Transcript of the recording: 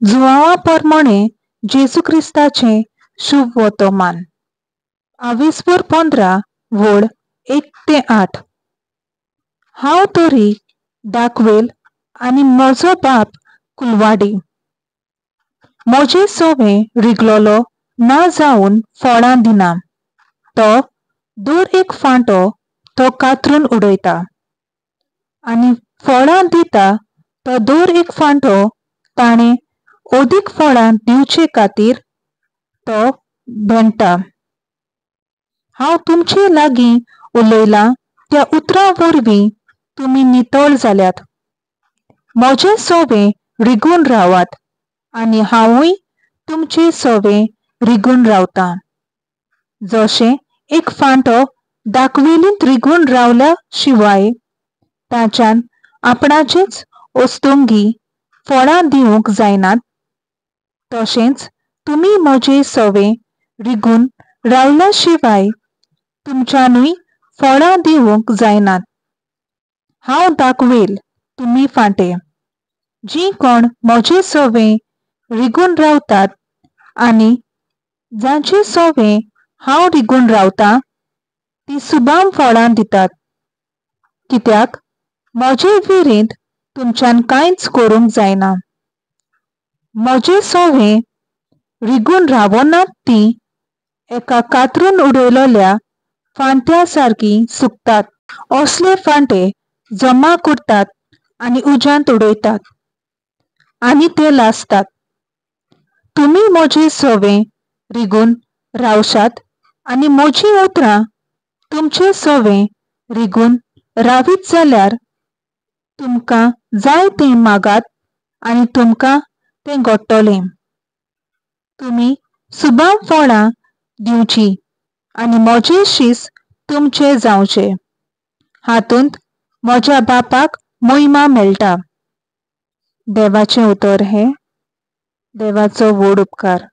जुवांवा परमणे जेजू क्रिस्ताचें शुभ वर्तमान. आवेस्पोर 15 वळ 1 ते 8. हांव तरी दाखवेल आनी म्हजो बाप कुलवाडी. म्हजे सवें रिगलोलो ना जावन फळां दिना, तो दर एक फांटो तो कातरून उडयता आनी फळां दिता तो दर एक फांटो ताणें अदीक फळां दिवचे खातीर तो भेंडटा. हांव तुमचे लागीं उलयलां त्या उतरां वरवीं तुमी नितळ जाल्यात. म्हजे सवें रिगून रावात आनी हांवूय तुमचे सवें रिगून रावतां. जशें एक फांटो दाखवेलींत रिगून रावल्या शिवाय ताच्यान आपणाचेच वस्तुंगी फळां दिवंक जायनात, तशेंच तुमी म्हजे सवें रिगून रावल्या शिवाय तुमच्यानूय फळां दिवंक जायनात. हांव दाखवेल तुमी फांटे, जीं कोण म्हजे सवें रिगून रावतात आनी जांचे सवें हांव रिगून रावतां तीं सुबाम फळां दितात. कित्याक म्हजे विरींत तुमच्यान कांयच करूंक जायना. म्हजे सवें रिगून रावनात तीं एका कातरून उडयलेल्या फांट्या सारकीं सुकतात. असले फांटे जमा करतात आनी उज्यांत उडयतात आनी ते लासतात. तुमी म्हजे सवें रिगून रावशात आनी म्हजीं उतरां तुमचे सवें रिगून रावीत जाल्यार तुमकां जाय तें मागात आनी तुमकां तें घडटलें. तुमी सुबाम फळां दिवचीं आनी म्हजे शीस तुमचे जावचे. हातूंत म्हज्या बापाक मोहिमा मेळटा. देवाचें उतर हें. देवाचो व्हड उपकार.